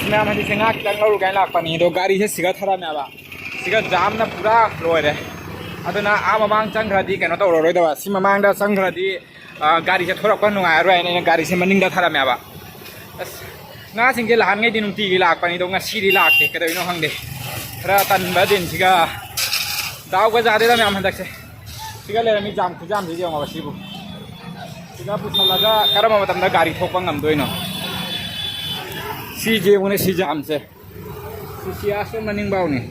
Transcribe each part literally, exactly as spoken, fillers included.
ꯃꯌꯥꯝ, ꯍꯧꯖꯤꯛꯁꯦ ꯉꯥ ꯈꯤꯇꯪ ꯂꯧꯔꯨꯒꯦ ꯍꯥꯏꯅ ꯂꯥꯛꯄꯅꯤ, ꯑꯗꯣ ꯒꯥꯔꯤꯁꯦ ꯁꯤꯒ ꯊꯔꯝꯃꯦꯕ꯫ ꯁꯤꯒ ꯖꯥꯝꯅ ꯄꯨꯔꯥ ꯂꯣꯏꯔꯦ꯫ ꯑꯗꯨꯅ ꯑꯥ ꯃꯃꯥꯡ ꯆꯪꯈ꯭ꯔꯗꯤ ꯀꯩꯅꯣ ꯇꯧꯔꯔꯣꯏꯗꯕ, ꯁꯤ ꯃꯃꯥꯡꯗ ꯆꯪꯈ꯭ꯔꯗꯤ, ꯑ, ꯒꯥꯔꯤꯁꯦ ꯊꯣꯔꯛꯄ ꯅꯨꯡꯉꯥꯏꯔꯔꯣꯏ ꯍꯥꯏꯅ ꯑꯩꯅ ꯒꯥꯔꯤꯁꯦ ꯃꯅꯤꯡꯗ ꯊꯔꯝꯃꯦꯕ꯫ ꯑꯁ, ꯉꯥꯁꯤꯡꯁꯦ ꯅꯍꯥꯟꯈꯩꯗꯤ ꯅꯨꯡꯇꯤꯒꯤ ꯂꯥꯛꯄꯅꯤ, ꯑꯗꯣ ꯉꯁꯤꯗꯤ ꯂꯥꯛꯇꯦ, ꯀꯩꯗꯧꯔꯤꯅꯣ ꯈꯪꯗꯦ꯫ ꯈꯔ ꯇꯟꯕ ꯗꯤꯟꯁꯤꯒ꯫ ꯗꯥꯎꯒ ꯌꯥꯗꯦꯗ ꯃꯌꯥꯝ ꯍꯟꯗꯛꯁꯦ꯫ ꯁꯤꯒ ꯂꯩꯔꯝꯃꯤ ꯖꯥꯝ ꯈꯨꯖꯥꯝꯁꯤ ꯌꯦꯡꯉꯣꯕ ꯁꯤꯕꯨ꯫ ꯁꯤꯗ ꯄꯨꯁꯜꯂꯒ ꯀꯔꯝꯕ ꯃꯇꯝꯗ ꯒꯥꯔꯤ ꯊꯣꯛꯄ ꯉꯝꯗꯣꯏꯅꯣ? ꯁꯤ ꯌꯦꯡꯉꯨꯅꯦ, ꯁꯤ ꯖꯥꯝꯁꯦ꯫ ꯁꯤ, ꯁꯤ ꯑꯁꯣꯝ ꯃꯅꯤꯡꯐꯥꯎꯅꯤ꯫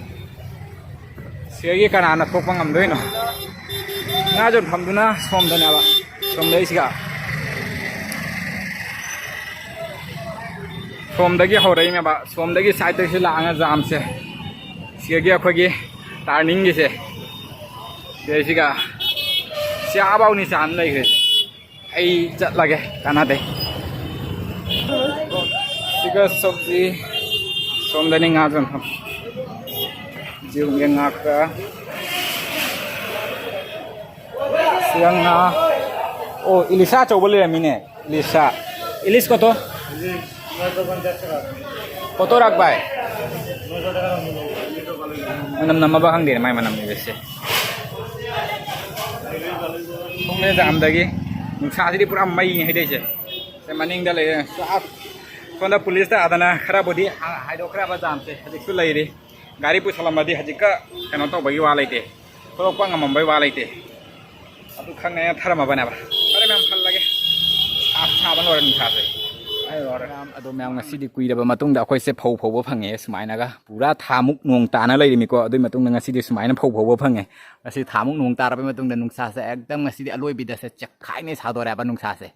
ꯁꯤꯗꯒꯤ ꯀꯅꯥꯅ ꯊꯣꯛꯄ ꯉꯝꯗꯣꯏꯅꯣ? ꯉꯥ ꯌꯣꯟꯐꯝꯗꯨꯅ ꯁꯣꯝꯗꯅꯦꯕ, ꯁꯣꯝꯗꯩꯁꯤꯒ꯫ ꯁꯣꯝꯗꯒꯤ ꯍꯧꯔꯛꯏꯅꯦꯕ, ꯁꯣꯝꯗꯒꯤ ꯁꯥꯏꯠꯇꯒꯤꯁꯨ ꯂꯥꯛꯑꯒ ꯖꯥꯝꯁꯦ꯫ ꯁꯤꯗꯒꯤ ꯑꯩꯈꯣꯏꯒꯤ ꯇꯥꯔꯅꯤꯡꯒꯤꯁꯦ꯫ ꯁꯤꯗꯩꯁꯤꯒ ꯁꯤ ꯑꯥꯐꯥꯎꯅꯤ ꯖꯥꯝ ꯂꯩꯈ꯭ꯔꯦ꯫ ꯑꯩ ꯆꯠꯂꯒꯦ, ꯀꯥꯟꯅꯗꯦ꯫ ꯁꯤꯒ ꯁꯕꯖꯤ, ꯁꯣꯝꯗꯅꯤ ꯉꯥ ꯌꯣꯟꯐꯝ꯫ ꯌꯦꯡꯒꯦ ꯉꯥ ꯈꯔ꯫ ꯁꯤꯒ ꯉꯥ꯫ ꯑꯣ, ꯏꯂꯤꯁꯥ ꯑꯆꯧꯕ ꯂꯩꯔꯝꯃꯤꯅꯦ꯫ ꯏꯂꯤꯁꯥ꯫ ꯏꯂꯤꯁ ꯀꯣꯇꯣ? ꯀꯣꯇꯣ ꯔꯥꯛ ꯚꯥꯏ? ꯃꯅꯝ ꯅꯝꯃꯕ ꯈꯪꯗꯦꯅꯦ, ꯃꯥꯏ ꯃꯅꯝ ꯅꯝꯃꯤꯕꯁꯦ꯫ ꯈꯣꯡꯂꯦꯟ ꯖꯥꯝꯗꯒꯤ ꯅꯨꯡꯁꯥꯁꯤꯗꯤ ꯄꯨꯔꯥ ꯃꯩꯅꯤ ꯍꯩꯗꯩꯁꯦ꯫ ꯁꯦ ꯃꯅꯤꯡꯗ ꯂꯩꯔꯦ꯫ ꯁꯥ-, ꯁꯣꯝꯗ ꯄꯨꯂꯤꯁ ꯇꯥꯗꯅ ꯈꯔꯕꯨꯗꯤ ꯍꯥ-, ꯍꯥꯏꯗꯣꯛꯈ꯭ꯔꯦꯕ ꯖꯥꯝꯁꯦ꯫ ꯍꯧꯖꯤꯛꯁꯨ ꯂꯩꯔꯤ꯫ ꯒꯥꯔꯤ ꯄꯨꯁꯜꯂꯝꯃꯗꯤ ꯍꯧꯖꯤꯛꯀ ꯀꯩꯅꯣ ꯇꯧꯕꯒꯤ ꯋꯥ ꯂꯩꯇꯦ꯫ ꯊꯣꯛꯂꯛꯄ ꯉꯝꯃꯝꯕꯩ ꯋꯥ ꯂꯩꯇꯦ꯫ ꯑꯗꯨ ꯈꯪꯅ ꯊꯔꯝꯃꯕꯅꯦꯕ꯫ ꯐꯔꯦ ꯃꯌꯥꯝ, ꯍꯜꯂꯒꯦ꯫ ꯁꯥ-, ꯁꯥꯕ ꯂꯣꯏꯔꯦ ꯅꯨꯡꯁꯥꯁꯦ꯫ ꯑꯩ ꯂꯣꯏꯔꯦ꯫ ꯃꯌꯥꯝ, ꯑꯗꯣ ꯃꯌꯥꯝ, ꯉꯁꯤꯗꯤ ꯀꯨꯏꯔꯕ ꯃꯇꯨꯡꯗ ꯑꯩꯈꯣꯏꯁꯦ ꯐꯧ ꯐꯧꯕ ꯐꯪꯉꯦ ꯁꯨꯃꯥꯏꯅꯒ꯫ ꯄꯨꯔꯥ ꯊꯥꯃꯨꯛ ꯅꯣꯡ ꯇꯥꯅ ꯂꯩꯔꯤꯃꯤꯀꯣ꯫ ꯑꯗꯨꯏ ꯃꯇꯨꯡꯗ ꯉꯁꯤꯗꯤ ꯁꯨꯃꯥꯏꯅ ꯐꯧ ꯐꯧꯕ ꯐꯪꯉꯦ꯫ ꯉꯁꯤ ꯊꯥꯃꯨꯛ ꯅꯣꯡ ꯇꯥꯔꯕꯩ ꯃꯇꯨꯡꯗ ꯅꯨꯡꯁꯥꯁꯦ ꯑꯦꯛꯗꯝ ꯉꯁꯤꯗꯤ ꯑꯂꯣꯏꯕꯤꯗꯁꯦ ꯆꯦꯛꯈꯥꯏꯅ ꯁꯥꯗꯣꯔꯛꯑꯦꯕ ꯅꯨꯡꯁꯥꯁꯦ꯫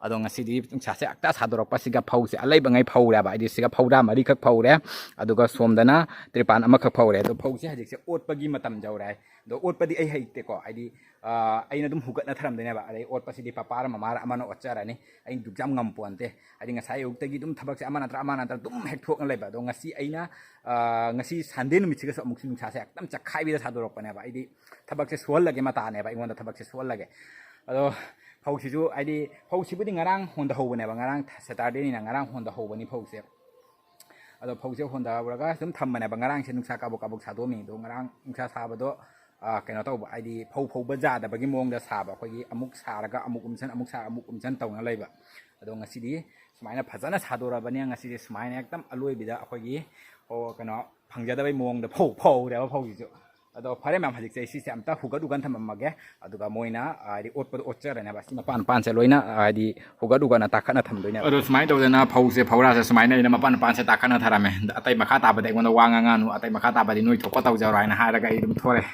ꯑꯗꯣ ꯉꯁꯤꯗꯤ ꯅꯨꯡꯁꯥꯁꯦ ꯍꯦꯛꯇ ꯁꯥꯗꯣꯔꯛꯄꯁꯤꯒ ꯐꯧꯁꯦ ꯑꯂꯩꯕꯉꯩ ꯐꯧꯔꯦꯕ꯫ ꯍꯥꯏꯗꯤ ꯁꯤꯒ ꯐꯧꯗꯥ ꯃꯔꯤꯈꯛ ꯐꯧꯔꯦ, ꯑꯗꯨꯒ ꯁꯣꯝꯗꯅ ꯇ꯭ꯔꯤꯄꯥꯟ ꯑꯃꯈꯛ ꯐꯧꯔꯦ꯫ ꯑꯗꯣ ꯐꯧꯁꯦ ꯍꯧꯖꯤꯛꯁꯦ ꯑꯣꯠꯄꯒꯤ ꯃꯇꯝ ꯌꯧꯔꯦ꯫ ꯑꯗꯣ ꯑꯣꯠꯄꯗꯤ ꯑꯩ ꯍꯩꯇꯦꯀꯣ, ꯍꯥꯏꯗꯤ, ꯑ, ꯑꯩꯅ ꯑꯗꯨꯝ ꯍꯨꯒꯠꯅ ꯊꯔꯝꯗꯣꯏꯅꯦꯕ꯫ ꯑꯗꯩ ꯑꯣꯠꯄꯁꯤꯗꯤ ꯄꯄꯥꯔ ꯃꯃꯥꯔ ꯑꯃꯅ ꯑꯣꯠꯆꯔꯅꯤ꯫ ꯑꯩ ꯗꯨꯛ ꯌꯥꯝ ꯉꯝ ꯄꯣꯟꯇꯦ꯫ ꯍꯥꯏꯗꯤ ꯉꯁꯥꯏ ꯑꯌꯨꯛꯇꯒꯤ ꯑꯗꯨꯝ ꯊꯕꯛꯁꯦ ꯑꯃ ꯅꯠꯇ꯭ꯔ ꯑꯃ ꯅꯠꯇ꯭ꯔ ꯑꯗꯨꯝ ꯍꯦꯛ ꯊꯣꯛꯅ ꯂꯩꯕ꯫ ꯑꯗꯣ ꯉꯁꯤ ꯑꯩꯅ, ꯑ, ꯉꯁꯤ ꯁꯟꯗꯦ ꯅꯨꯃꯤꯠꯁꯤꯒꯁꯨ ꯑꯃꯨꯛꯁꯨ ꯅꯨꯡꯁꯥꯁꯦ ꯍꯦꯛꯇ ꯆꯛꯈꯥꯏꯕꯤꯗ ꯁꯥꯗꯣꯔꯛꯄꯅꯦꯕ꯫ ꯑꯩꯗꯤ ꯊꯕꯛꯁꯦ ꯁꯨꯍꯜꯂꯒꯦ ꯃꯇꯥꯅꯦꯕ, ꯑꯩꯉꯣꯟꯗ ꯊꯕꯛꯁꯦ ꯁꯨꯍꯜꯂꯒꯦ꯫ ꯑꯗꯣ ꯐꯧꯁꯤꯁꯨ, ꯍꯥꯏꯗꯤ ꯐꯧꯁꯤꯕꯨꯗꯤ ꯉꯔꯥꯡ ꯍꯣꯟꯗꯍꯧꯕꯅꯦꯕ, ꯉꯔꯥꯡ ꯁꯦꯇꯔꯗꯦꯅꯤꯅ ꯉꯔꯥꯡ ꯍꯣꯟꯗꯍꯧꯕꯅꯤ ꯐꯧꯁꯦ꯫ ꯑꯗꯣ ꯐꯧꯁꯦ ꯍꯣꯟꯊꯔꯒ ꯑꯗꯨꯝ ꯊꯝꯕꯅꯦꯕ꯫ ꯉꯔꯥꯡꯁꯦ ꯅꯨꯡꯁꯥ ꯀꯥꯕꯛ ꯀꯥꯕꯛ ꯁꯥꯗꯣꯛꯑꯝꯃꯤ꯫ ꯑꯗꯣ ꯉꯔꯥꯡ ꯅꯨꯡꯁꯥ ꯁꯥꯕꯗꯣ, ꯑ, ꯀꯩꯅꯣ ꯇꯧꯕ, ꯍꯥꯏꯗꯤ ꯐꯧ ꯐꯧꯕ ꯌꯥꯗꯕꯒꯤ ꯃꯑꯣꯡꯗ ꯁꯥꯕ, ꯑꯩꯈꯣꯏꯒꯤ ꯑꯃꯨꯛ ꯁꯥꯔꯒ ꯑꯃꯨꯛ ꯎꯝꯁꯟ, ꯑꯃꯨꯛ ꯁꯥꯔ ꯑꯃꯨꯛ ꯎꯝꯁꯟ ꯇꯧꯅ ꯂꯩꯕ꯫ ꯑꯗꯣ ꯉꯁꯤꯗꯤ ꯁꯨꯃꯥꯏꯅ ꯐꯖꯅ ꯁꯥꯗꯣꯔꯕꯅꯤ꯫ ꯉꯁꯤꯗꯤ ꯁꯨꯃꯥꯏꯅ ꯍꯦꯛꯇ ꯑꯂꯣꯏꯕꯤꯗ ꯑꯩꯈꯣꯏꯒꯤ, ꯑꯣ, ꯀꯩꯅꯣ, ꯐꯪꯖꯗꯕꯩ ꯃꯑꯣꯡꯗ ꯐꯧ ꯐꯧꯔꯦꯕ ꯐꯧꯁꯤꯁꯨ꯫ ꯑꯗꯣ ꯐꯔꯦ ꯃꯌꯥꯝ, ꯍꯧꯖꯤꯛꯁꯦ ꯑꯩ ꯁꯤꯁꯦ ꯑꯝꯇ ꯍꯨꯒꯠ ꯍꯨꯒꯠ ꯊꯝꯃꯝꯃꯒꯦ꯫ ꯑꯗꯨꯒ ꯃꯣꯏꯅ, ꯍꯥꯏꯗꯤ ꯑꯣꯠꯄꯗꯣ ꯑꯣꯠꯆꯔꯅꯦꯕ꯫ ꯁꯤ ꯃꯄꯥꯟ ꯃꯄꯥꯟꯁꯦ ꯂꯣꯏꯅ, ꯍꯥꯏꯗꯤ ꯍꯨꯒꯠ ꯍꯨꯒꯠꯅ ꯇꯥꯈꯠꯅ ꯊꯝꯗꯣꯏꯅꯦꯕ꯫ ꯑꯗꯣ ꯁꯨꯃꯥꯏꯅ ꯇꯧꯗꯅ ꯐꯧꯁꯦ ꯐꯧꯔꯥꯁꯦ ꯁꯨꯃꯥꯏꯅ ꯑꯩꯅ ꯃꯄꯥꯟ ꯃꯄꯥꯟꯁꯦ ꯇꯥꯈꯠꯅ ꯊꯔꯝꯃꯦ꯫ ꯑꯇꯩ ꯃꯈꯥ ꯇꯥꯕꯗꯤ ꯑꯩꯉꯣꯟꯗ ꯋꯥ ꯉꯥꯡꯉꯅꯨ, ꯑꯇꯩ ꯃꯈꯥ ꯇꯥꯕꯗꯤ ꯅꯣꯏ ꯊꯣꯛꯄ ꯇꯧꯖꯔꯣ ꯍꯥꯏꯅ ꯍꯥꯏꯔꯒ ꯑꯩ ꯑꯗꯨꯝ ꯊꯣꯛꯂꯛꯑꯦ꯫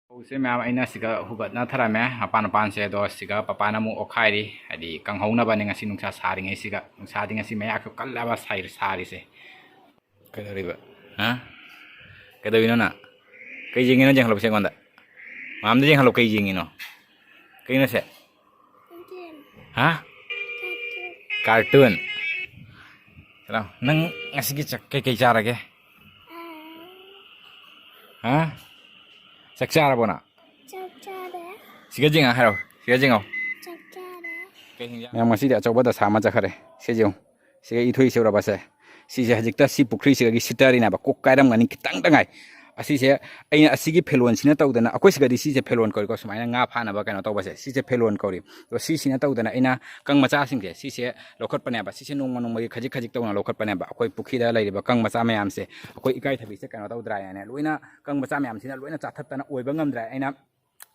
ꯐꯧꯁꯦ ꯃꯌꯥꯝ ꯑꯩꯅ ꯁꯤꯒ ꯍꯨꯒꯠꯅ ꯊꯔꯝꯃꯦ, ꯃꯄꯥꯟ ꯃꯄꯥꯟꯁꯦ꯫ ꯑꯗꯣ ꯁꯤꯒ ꯄꯄꯥꯅ ꯑꯃꯨꯛ ꯑꯣꯠꯈꯥꯏꯔꯤ, ꯍꯥꯏꯗꯤ ꯀꯪꯍꯧꯅꯕꯅꯦ ꯉꯁꯤ ꯅꯨꯡꯁꯥ ꯁꯥꯔꯤꯉꯩꯁꯤꯒ꯫ ꯅꯨꯡꯁꯥꯗꯤ ꯉꯁꯤ ꯃꯌꯥꯛꯁꯨ ꯀꯜꯂꯕ ꯁꯥꯏ-, ꯁꯥꯔꯤꯁꯦ꯫ ꯀꯩꯗꯧꯔꯤꯕ? ꯍꯥ? ꯀꯩꯗꯧꯔꯤꯅꯣ ꯅꯪ? ꯀꯩ ꯌꯦꯡꯉꯤꯅꯣ? ꯌꯦꯡꯍꯜꯂꯣꯁꯦ ꯑꯩꯉꯣꯟꯗ꯫ ꯃꯥꯝꯗ ꯌꯦꯡꯍꯜꯂꯣ, ꯀꯩ ꯌꯦꯡꯉꯤꯅꯣ? ꯀꯩꯅꯣꯁꯦ? ꯍꯥ? ꯀꯥꯔꯇꯨꯟ꯫ ꯀꯩꯅꯣ, ꯅꯪ ꯉꯁꯤꯒꯤ ꯆꯥꯛ ꯀꯩꯀꯩ ꯆꯥꯔꯒꯦ? ꯍꯥ? ꯆꯥꯛ ꯆꯥꯔꯕꯣ ꯅꯪ? ꯆꯥꯛ ꯆꯥꯔꯦ꯫ ꯁꯤꯒ ꯌꯦꯡꯉ ꯍꯥꯏꯔꯣ꯫ ꯁꯤꯒ ꯌꯦꯡꯉꯣ꯫ ꯆꯥꯛ ꯆꯥꯔꯦ꯫ ꯀꯩ ꯍꯤꯟꯖꯥꯡ? ꯃꯌꯥꯝ, ꯉꯁꯤꯗꯤ ꯑꯆꯧꯕ ꯗꯁꯥ ꯑꯃ ꯆꯠꯈꯔꯦ꯫ ꯁꯤ ꯌꯦꯡꯉꯨ꯫ ꯁꯤꯒ ꯏꯊꯣꯏ ꯁꯦꯎꯔꯕꯁꯦ꯫ ꯁꯤꯁꯦ ꯍꯧꯖꯤꯛꯇ ꯁꯤ ꯄꯨꯈ꯭ꯔꯤꯁꯤꯗꯒꯤ ꯁꯤꯠꯇꯔꯤꯅꯦꯕ꯫ ꯀꯣꯛ ꯀꯥꯏꯔꯝꯒꯅꯤ ꯈꯤꯇꯪꯗ ꯉꯥꯏ꯫ ꯑꯁꯤꯁꯦ ꯑꯩꯅ ꯑꯁꯤꯒꯤ ꯐꯦꯂꯣꯟꯁꯤꯅ ꯇꯧꯗꯅ, ꯑꯩꯈꯣꯏ ꯁꯤꯒꯗꯤ ꯁꯤꯁꯦ ꯐꯦꯂꯣꯟ ꯀꯧꯏꯀꯣ, ꯁꯨꯃꯥꯏꯅ ꯉꯥ ꯐꯥꯅꯕ ꯀꯩꯅꯣ ꯇꯧꯕꯁꯦ, ꯁꯤꯁꯦ ꯐꯦꯂꯣꯟ ꯀꯧꯔꯤ꯫ ꯑꯗꯣ ꯁꯤꯁꯤꯅ ꯇꯧꯗꯅ ꯑꯩꯅ ꯀꯪ ꯃꯆꯥꯁꯤꯡꯁꯦ, ꯁꯤꯁꯦ ꯂꯧꯈꯠꯄꯅꯦꯕ꯫ ꯁꯤꯁꯦ ꯅꯣꯡꯃ ꯅꯣꯡꯃꯒꯤ ꯈꯖꯤꯛ ꯈꯖꯤꯛ ꯇꯧꯅ ꯂꯧꯈꯠꯄꯅꯦꯕ꯫ ꯑꯩꯈꯣꯏ ꯄꯨꯈ꯭ꯔꯤꯗ ꯂꯩꯔꯤꯕ ꯀꯪ ꯃꯆꯥ ꯃꯌꯥꯝꯁꯦ, ꯑꯩꯈꯣꯏ ꯏꯀꯥꯏꯊꯕꯤꯁꯦ ꯀꯩꯅꯣ ꯇꯧꯗ꯭ꯔꯥꯅꯦ, ꯂꯣꯏꯅ ꯀꯪ ꯃꯆꯥ ꯃꯌꯥꯝꯁꯤꯅ ꯂꯣꯏꯅ ꯆꯥꯊꯠꯇꯅ ꯑꯣꯏꯕ ꯉꯝꯗ꯭ꯔꯦ꯫ ꯑꯩꯅ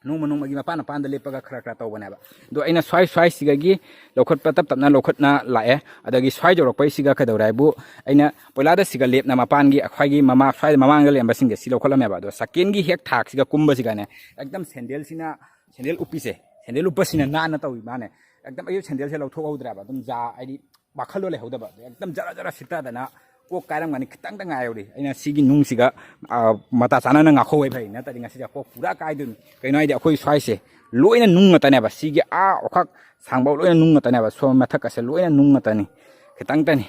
ꯅꯣꯡꯃ ꯅꯣꯡꯃꯒꯤ ꯃꯄꯥꯟ ꯃꯄꯥꯟꯗ ꯂꯦꯞꯄꯒ ꯈꯔ ꯈꯔ ꯇꯧꯕꯅꯦꯕ꯫ ꯑꯗꯣ ꯑꯩꯅ ꯁ꯭ꯋꯥꯏ ꯁ꯭ꯋꯥꯏꯁꯤꯗꯒꯤ ꯂꯧꯈꯠꯄ ꯇꯞ ꯇꯞꯅ ꯂꯧꯈꯠꯅ ꯂꯥꯛꯑꯦ꯫ ꯑꯗꯒꯤ ꯁ꯭ꯋꯥꯏ ꯌꯧꯔꯛꯄꯩꯁꯤꯒ ꯀꯩꯗꯧꯔꯦ ꯍꯥꯏꯕꯨ, ꯑꯩꯅ ꯄꯣꯏꯂꯥꯗ ꯁꯤꯒ ꯂꯦꯞꯅ ꯃꯄꯥꯟꯒꯤ ꯑꯩꯈꯣꯏꯒꯤ ꯃꯃꯥ-, ꯁ꯭ꯋꯥꯏꯗ ꯃꯃꯥꯡꯗ ꯂꯩꯔꯝꯕꯁꯤꯡꯁꯦ ꯁꯤ ꯂꯧꯈꯠꯂꯝꯃꯦꯕ꯫ ꯑꯗꯣ ꯁꯦꯀꯦꯟꯒꯤ ꯍꯦꯛ ꯊꯥꯛꯁꯤꯒ ꯀꯨꯝꯕꯁꯤꯒꯅꯦ, ꯑꯦꯛꯗꯝ ꯁꯦꯟꯗꯦꯜꯁꯤꯅ, ꯁꯦꯟꯗꯦꯜ ꯎꯞꯄꯤꯁꯦ, ꯁꯦꯟꯗꯦꯜ ꯎꯞꯄꯁꯤꯅ ꯅꯥꯟꯅ ꯇꯧꯏ ꯃꯥꯅꯦ꯫ ꯑꯦꯛꯗꯝ ꯑꯩꯁꯨ ꯁꯦꯟꯗꯦꯜꯁꯦ ꯂꯧꯊꯣꯛꯍꯧꯗ꯭ꯔꯦꯕ꯫ ꯑꯗꯨꯝ ꯖꯥ-, ꯍꯥꯏꯗꯤ ꯋꯥꯈꯜꯗꯣ ꯂꯩꯍꯧꯗꯕ꯫ ꯑꯗꯣ ꯑꯦꯛꯗꯝ ꯖꯔ ꯖꯔ ꯁꯤꯠꯇꯗꯅ ꯀꯣꯛ ꯀꯥꯏꯔꯝꯒꯅꯤ꯫ ꯈꯤꯇꯪꯗ ꯉꯥꯏꯍꯧꯔꯤ꯫ ꯑꯩꯅ ꯁꯤꯒꯤ ꯅꯨꯡꯁꯤꯒ, ꯑ, ꯃꯇꯥ ꯆꯥꯅꯅ ꯉꯥꯛꯍꯧꯕ ꯐꯩ, ꯅꯠꯇ꯭ꯔꯗꯤ ꯉꯁꯤꯗꯤ ꯀꯣꯛ ꯄꯨꯔꯥ ꯀꯥꯏꯗꯣꯏꯅꯤ꯫ ꯀꯩꯅꯣ ꯍꯥꯏꯗꯤ ꯑꯩꯈꯣꯏ ꯁ꯭ꯋꯥꯏꯁꯦ ꯂꯣꯏꯅ ꯅꯨꯡ ꯉꯥꯛꯇꯅꯦꯕ꯫ ꯁꯤꯒꯤ ꯑꯥ ꯑꯣꯈꯥꯛ ꯁꯥꯡꯕꯧ ꯂꯣꯏꯅ ꯅꯨꯡ ꯉꯥꯛꯇꯅꯦꯕ꯫ ꯁꯣꯝ ꯃꯊꯛꯀꯁꯦ ꯂꯣꯏꯅ ꯅꯨꯡ ꯉꯥꯛꯇꯅꯤ꯫ ꯈꯤꯇꯪꯇꯅꯤ꯫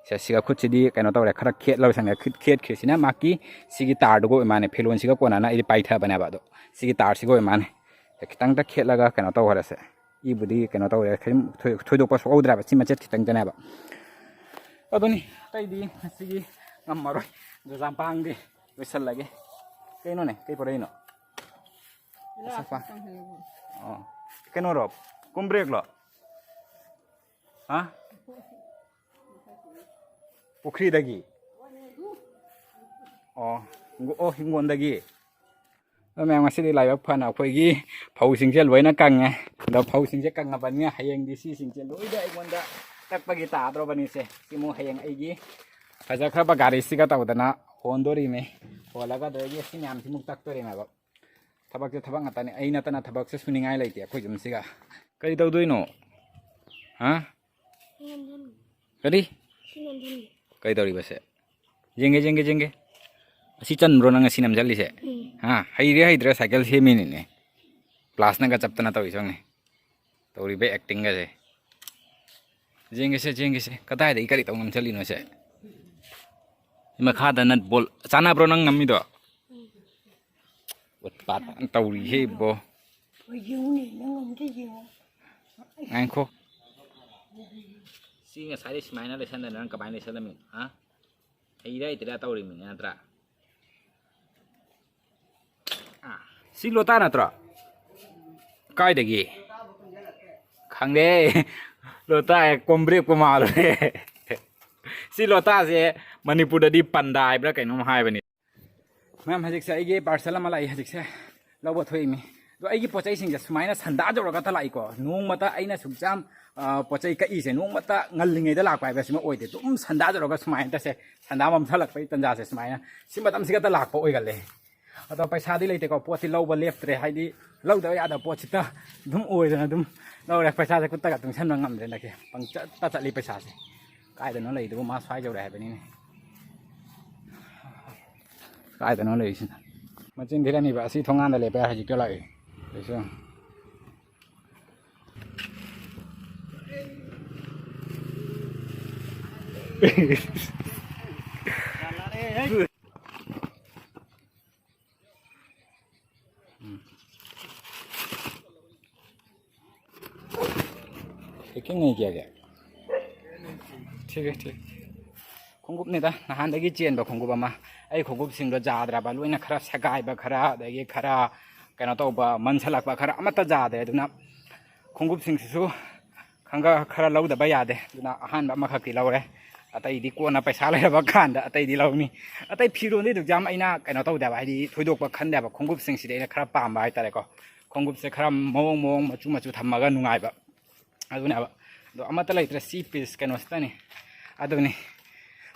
ꯁꯦ, ꯁꯤꯒ ꯈꯨꯠꯁꯤꯗꯤ ꯀꯩꯅꯣ ꯇꯧꯔꯦ, ꯈꯔ ꯈꯦꯠꯂꯒ ꯁꯪꯉꯦ꯫ ꯈꯨꯠ ꯈꯦꯠꯈ꯭ꯔꯤꯁꯤꯅ ꯃꯥꯒꯤ ꯁꯤꯒꯤ ꯇꯥꯔꯗꯨꯒ ꯑꯣꯏ ꯃꯥꯅꯦ꯫ ꯐꯤꯔꯣꯟꯁꯤꯒ ꯀꯣꯟꯅꯅ ꯑꯩꯗꯤ ꯄꯥꯏꯊꯕꯅꯦꯕ꯫ ꯑꯗꯣ ꯁꯤꯒꯤ ꯇꯥꯔꯁꯤꯒ ꯑꯣꯏ ꯃꯥꯅꯦ꯫ ꯈꯤꯇꯪꯗ ꯈꯦꯠꯂꯒ ꯀꯩꯅꯣ ꯇꯧꯈ꯭ꯔꯁꯦ꯫ ꯏꯕꯨꯗꯤ ꯀꯩꯅꯣ ꯇꯧꯔꯦ, ꯀꯔꯤꯝ ꯊꯣꯏ-, ꯊꯣꯏꯗꯣꯛꯄ ꯁꯣꯛꯍꯧꯗ꯭ꯔꯦꯕ, ꯁꯤ ꯃꯆꯦꯠ ꯈꯤꯇꯪꯗꯅꯦꯕ꯫ ꯑꯗꯨꯅꯤ, ꯑꯇꯩꯗꯤ ꯉꯁꯤꯒꯤ ꯉꯝꯃꯔꯣꯏ꯫ ꯖꯨꯖꯥꯝꯄꯥꯡꯗꯤ ꯂꯣꯏꯁꯜꯂꯒꯦ꯫ ꯀꯩꯅꯣꯅꯦ, ꯀꯩ ꯄꯣꯔꯛꯏꯅꯣ? ꯑꯁꯛꯄ꯫ ꯑꯣ, ꯀꯩꯅꯣꯔꯣ? ꯀꯣꯝꯕ꯭ꯔꯦꯛꯂꯣ? ꯍꯥ? ꯄꯨꯈ꯭ꯔꯤꯗꯒꯤ? ꯑꯣ, ꯍꯤꯡꯒꯣ-, ꯑꯣ, ꯍꯤꯡꯒꯣꯟꯗꯒꯤ? ꯑꯗꯣ ꯃꯌꯥꯝ, ꯉꯁꯤꯗꯤ ꯂꯥꯏꯕꯛ ꯐꯅ ꯑꯩꯈꯣꯏꯒꯤ ꯐꯧꯁꯤꯡꯁꯦ ꯂꯣꯏꯅ ꯀꯪꯉꯦ꯫ ꯑꯗꯣ ꯐꯧꯁꯤꯡꯁꯦ ꯀꯪꯉꯕꯅꯤꯅ ꯍꯌꯦꯡꯗꯤ ꯁꯤꯁꯤꯡꯁꯦ ꯂꯣꯏꯅ ꯑꯩꯉꯣꯟꯗ ꯇꯛꯄꯒꯤ ꯇꯥꯗ꯭ꯔꯣꯕꯅꯤꯁꯦ꯫ ꯁꯤ ꯑꯃꯨꯛ ꯍꯌꯦꯡ ꯑꯩꯒꯤ ꯐꯖꯈ꯭ꯔꯕ ꯒꯥꯔꯤꯁꯤꯒ ꯇꯧꯗꯅ ꯍꯣꯟꯗꯣꯔꯤꯃꯤ꯫ ꯍꯣꯜꯂꯒ ꯑꯗꯨꯗꯒꯤ ꯁꯤ ꯃꯌꯥꯝꯁꯤꯃꯨꯛ ꯇꯛꯇꯣꯔꯤꯃꯦꯕ꯫ ꯊꯕꯛꯁꯦ ꯊꯕꯛ ꯉꯥꯛꯇꯅꯤ꯫ ꯑꯩ ꯅꯠꯇꯅ ꯊꯕꯛꯁꯦ ꯁꯨꯅꯤꯡꯉꯥꯏ ꯂꯩꯇꯦ ꯑꯩꯈꯣꯏ ꯌꯨꯝꯁꯤꯒ꯫ ꯀꯔꯤ ꯇꯧꯗꯣꯏꯅꯣ? ꯍꯥ? ꯀꯔꯤ? ꯀꯩꯗꯧꯔꯤꯕꯁꯦ? ꯌꯦꯡꯒꯦ, ꯌꯦꯡꯒꯦ, ꯌꯦꯡꯒꯦ꯫ ꯑꯁꯤ ꯆꯟꯕ꯭ꯔꯣ ꯅꯪ ꯉꯁꯤ ꯅꯝꯁꯤꯜꯂꯤꯁꯦ? ꯎꯝ꯫ ꯍꯥ? ꯍꯩꯔꯦ ꯍꯩꯇ꯭ꯔꯦ ꯁꯥꯏꯀꯜ ꯁꯦꯝꯃꯤꯅꯤꯅꯦ꯫ ꯀ꯭ꯂꯥꯁꯅꯒ ꯆꯞꯇꯅ ꯇꯧꯔꯤ ꯁꯣꯝꯅꯤ꯫ ꯇꯧꯔꯤꯕ ꯑꯦꯛꯇꯤꯡꯒꯁꯦ꯫ ꯌꯦꯡꯒꯦꯁꯦ, ꯌꯦꯡꯒꯦꯁꯦ꯫ ꯀꯗꯥꯏꯗꯒꯤ ꯀꯔꯤ ꯇꯧ ꯅꯝꯁꯤꯜꯂꯤꯅꯣꯁꯦ? ꯃꯈꯥꯗ ꯅꯠ ꯕꯣꯜ ꯆꯥꯟꯅꯕ꯭ꯔꯣ ꯅꯪ ꯅꯝꯃꯤꯗꯣ? ꯎꯠꯄꯥꯠ ꯇꯧꯔꯤꯍꯦ ꯏꯕꯣ꯫ ꯍꯣꯏ, ꯌꯦꯡꯉꯨꯅꯦ, ꯅꯪ ꯑꯝꯇ ꯌꯦꯡꯉꯣ꯫ ꯉꯥꯏꯈꯣ꯫ ꯁꯤ ꯉꯁꯥꯏꯗꯩ ꯁꯨꯃꯥꯏꯅ ꯂꯩꯁꯟꯗꯅ ꯅꯪ ꯀꯃꯥꯏꯅ ꯂꯩꯁꯜꯂꯝꯃꯤꯅꯣ, ꯍꯥ? ꯍꯩꯔꯥ ꯍꯩꯇ꯭ꯔꯥ ꯇꯧꯔꯤꯃꯤꯅꯦ, ꯅꯠꯇ꯭ꯔꯥ? ꯑꯥ, ꯁꯤ ꯂꯣꯇꯥ ꯅꯠꯇ꯭ꯔꯣ? ꯀꯥꯏꯗꯒꯤ? ꯈꯪꯗꯦ꯫ ꯂꯣꯇꯥ ꯀꯣꯝꯕ꯭ꯔꯦꯛꯄꯨ ꯃꯥꯜꯂꯨꯔꯦ꯫ ꯁꯤ ꯂꯣꯇꯥꯁꯦ ꯃꯅꯤꯄꯨꯔꯗꯗꯤ ꯄꯟꯗꯥ ꯍꯥꯏꯕ꯭ꯔꯥ ꯀꯩꯅꯣꯝ ꯍꯥꯏꯕꯅꯤ꯫ ꯃꯌꯥꯝ, ꯍꯧꯖꯤꯛꯁꯦ ꯑꯩꯒꯤ parcel ꯑꯃ ꯂꯥꯛꯏ, ꯍꯧꯖꯤꯛꯁꯦ ꯂꯧꯕ ꯊꯣꯛꯏꯃꯤ꯫ ꯑꯗꯣ ꯑꯩꯒꯤ ꯄꯣꯠ ꯆꯩꯁꯤꯡꯁꯦ ꯁꯨꯃꯥꯏꯅ ꯁꯟꯗꯥꯖꯧꯔꯒꯇ ꯂꯥꯛꯏꯀꯣ꯫ ꯅꯣꯡꯃꯇ ꯑꯩꯅ ꯁꯨꯛ ꯌꯥꯝ, ꯑ, ꯄꯣꯠ ꯆꯩ ꯀꯛꯏꯁꯦ ꯅꯣꯡꯃꯇ ꯉꯜꯂꯤꯉꯩꯗ ꯂꯥꯛꯄ ꯍꯥꯏꯕꯁꯤꯃ ꯑꯣꯏꯗꯦ꯫ ꯑꯗꯨꯝ ꯁꯟꯗꯥꯖꯧꯔꯒ ꯁꯨꯃꯥꯏꯅ ꯇꯁꯦ, ꯁꯟꯗꯥ ꯃꯝꯁꯜꯂꯛꯄꯒꯤ ꯇꯟꯖꯥꯁꯦ ꯁꯨꯃꯥꯏꯅ ꯁꯤ ꯃꯇꯝꯁꯤꯒꯇ ꯂꯥꯛꯄ ꯑꯣꯏꯒꯜꯂꯦ꯫ ꯑꯗꯣ ꯄꯩꯁꯥꯗꯤ ꯂꯩꯇꯦꯀꯣ, ꯄꯣꯠꯇꯤ ꯂꯧꯕ ꯂꯦꯞꯇ꯭ꯔꯦ, ꯍꯥꯏꯗꯤ ꯂꯧꯗꯕ ꯌꯥꯗꯕ ꯄꯣꯠꯁꯤꯇ ꯑꯗꯨꯝ ꯑꯣꯏꯗꯅ ꯑꯗꯨꯝ ꯂꯧꯔꯦ꯫ ꯄꯩꯁꯥꯁꯦ ꯈꯨꯠꯇꯒ ꯇꯨꯡꯁꯟꯕ ꯉꯝꯗ꯭ꯔꯦ ꯍꯟꯗꯛꯁꯦ, ꯄꯪꯆꯠꯇ ꯆꯠꯂꯤ ꯄꯩꯁꯥꯁꯦ꯫ ꯀꯥꯏꯗꯅꯣ ꯂꯩꯗꯨꯕꯨ, ꯃꯥ ꯁ꯭ꯋꯥꯏ ꯌꯧꯔꯦ ꯍꯥꯏꯕꯅꯤꯅꯦ꯫ ꯀꯥꯏꯗꯅꯣ ꯂꯩꯔꯤꯁꯤꯅ? ꯃꯆꯤꯟ ꯊꯤꯔꯝꯃꯤꯕ ꯑꯁꯤ ꯊꯣꯡꯒꯥꯟꯗ ꯂꯦꯞꯄꯦ ꯍꯧꯖꯤꯛꯇ ꯂꯥꯛꯏ꯫ ꯀꯩꯁꯨ꯫ ꯎꯝ꯫ ठीक है, ठीक है। ꯈꯣꯡꯎꯞꯅꯤꯗ, ꯅꯍꯥꯟꯗꯒꯤ ꯆꯦꯟꯕ ꯈꯣꯡꯎꯞ ꯑꯃ꯫ ꯑꯩ ꯈꯣꯡꯎꯞꯁꯤꯡꯗꯣ ꯌꯥꯗ꯭ꯔꯕ, ꯂꯣꯏꯅ ꯈꯔ ꯁꯦꯒꯥꯏꯕ ꯈꯔ, ꯑꯗꯒꯤ ꯈꯔ ꯀꯩꯅꯣ ꯇꯧꯕ, ꯃꯟꯁꯜꯂꯛꯄ ꯈꯔ, ꯑꯃꯠꯇ ꯌꯥꯗ꯭ꯔꯦ꯫ ꯑꯗꯨꯅ ꯈꯣꯡꯎꯞꯁꯤꯡꯁꯤꯁꯨ ꯈꯪꯒ ꯈꯔ ꯂꯧꯗꯕ ꯌꯥꯗꯦ꯫ ꯑꯗꯨꯅ ꯑꯍꯥꯟꯕ ꯑꯃꯈꯛꯇꯤ ꯂꯧꯔꯦ, ꯑꯇꯩꯗꯤ ꯀꯣꯟꯅ ꯄꯩꯁꯥ ꯂꯩꯔꯕ ꯀꯥꯟꯗ ꯑꯇꯩꯗꯤ ꯂꯧꯅꯤ꯫ ꯑꯇꯩ ꯐꯤꯔꯣꯟꯗꯤ ꯑꯗꯨꯛ ꯌꯥꯝ ꯑꯩꯅ ꯀꯩꯅꯣ ꯇꯧꯗꯦꯕ, ꯍꯥꯏꯗꯤ ꯊꯣꯏꯗꯣꯛꯄ ꯈꯟꯗꯦꯕ꯫ ꯈꯣꯡꯎꯞꯁꯤꯡꯁꯤꯗꯤ ꯑꯩꯅ ꯈꯔ ꯄꯥꯝꯕ ꯍꯥꯏꯇꯥꯔꯦꯀꯣ꯫ ꯈꯣꯡꯎꯞꯁꯦ ꯈꯔ ꯃꯑꯣꯡ ꯃꯑꯣꯡ, ꯃꯆꯨ ꯃꯆꯨ ꯊꯝꯃꯒ ꯅꯨꯡꯉꯥꯏꯕ, ꯑꯗꯨꯅꯦꯕ꯫ ꯑꯗꯣ ꯑꯃꯠꯇ ꯂꯩꯇ꯭ꯔꯦ, ꯁꯤ ꯄꯤꯁ ꯀꯩꯅꯣꯁꯤꯇꯅꯤ꯫ ꯑꯗꯨꯅꯤ꯫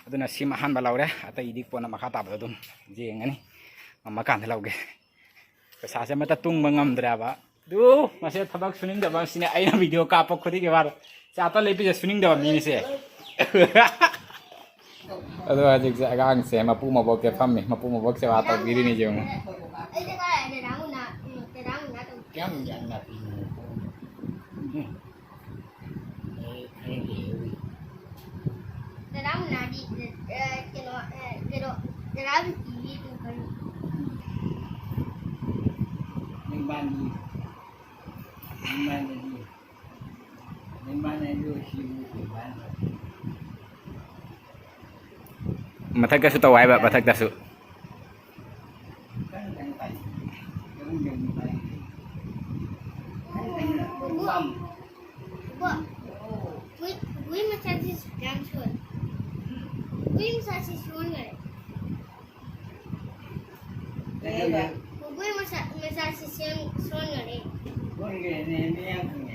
ꯑꯗꯨꯅ ꯁꯤꯃ ꯑꯍꯥꯟꯕ ꯂꯧꯔꯦ, ꯑꯇꯩꯗꯤ ꯀꯣꯟꯅ ꯃꯈꯥ ꯇꯥꯕꯗ ꯑꯗꯨꯝ ꯌꯦꯡꯉꯅꯤ, ꯉꯝꯃꯀꯥꯟꯗ ꯂꯧꯒꯦ꯫ ꯄꯩꯁꯥꯁꯦ ꯑꯃꯠꯇ ꯇꯨꯡꯕ ꯉꯝꯗ꯭ꯔꯦꯕ꯫ ꯑꯗꯨ ꯃꯁꯤ ꯊꯕꯛ ꯁꯨꯅꯤꯡꯗꯕ ꯁꯤꯅꯦ, ꯑꯩꯅ ꯚꯤꯗꯤꯑꯣ ꯀꯥꯞꯄ ꯈꯨꯗꯤꯡꯒꯤ ꯃꯥꯅ ꯆꯥꯇ ꯂꯩꯕꯤꯁꯦ ꯁꯨꯅꯤꯡꯗꯕ ꯃꯤꯅꯤꯁꯦ꯫ ꯑꯗꯣ ꯍꯧꯖꯤꯛꯁꯦ ꯑꯉꯥꯡꯁꯦ ꯃꯄꯨ ꯃꯕꯣꯛꯁꯦ ꯐꯝꯃꯤ, ꯃꯄꯨ ꯃꯕꯣꯛꯁꯦ ꯋꯥ ꯇꯧꯕꯤꯔꯤꯅꯤ ꯌꯦꯡꯉꯨ꯫ ꯑꯩꯁꯦ ꯀꯥꯏ ꯗꯗꯥ ꯃꯨꯟꯅ, ꯎꯝ, ꯗꯗꯥ ꯃꯨꯟꯅ ꯇꯧ-, ꯀꯌꯥꯝ ꯌꯥꯝꯅ ꯄꯤꯅꯣ? ꯎꯝ꯫ ꯑꯩ ꯈꯪꯗꯦ꯫ ꯗꯗꯥ ꯃꯨꯟꯅꯗꯤ, ꯑ, ꯀꯩꯅꯣ, ꯑ, ꯀꯩꯅꯣ, ꯗꯗꯥ ꯕꯤꯀꯤꯒꯤ ꯑꯗꯨꯝ ꯈꯪꯉꯤ꯫ ꯅꯪ ꯕꯥꯟꯗꯤ? ꯅꯪ ꯕꯥꯟꯗꯗꯤ? ꯃꯊꯛꯇꯁꯨ ꯇꯧ ꯍꯥꯏꯕ, ꯃꯊꯛꯇꯁꯨ꯫ ꯍꯨꯏ, ꯍꯨꯏ ꯃꯆꯥꯁꯤ ꯌꯥꯝ ꯁꯣꯟ-, ꯍꯨꯏ ꯃꯆꯥꯁꯤ ꯁꯣꯟꯈꯔꯦ꯫ ꯀꯩꯗꯧꯔꯦ? ꯃꯈꯣꯏ ꯃꯁꯥ, ꯃꯁꯥꯁꯤ ꯁꯦꯝ-, ꯁꯣꯟꯈꯔꯦ꯫ ꯁꯣꯟꯈꯔꯦꯅꯦ, ꯃꯌꯥꯝꯁꯤꯡꯅꯦ꯫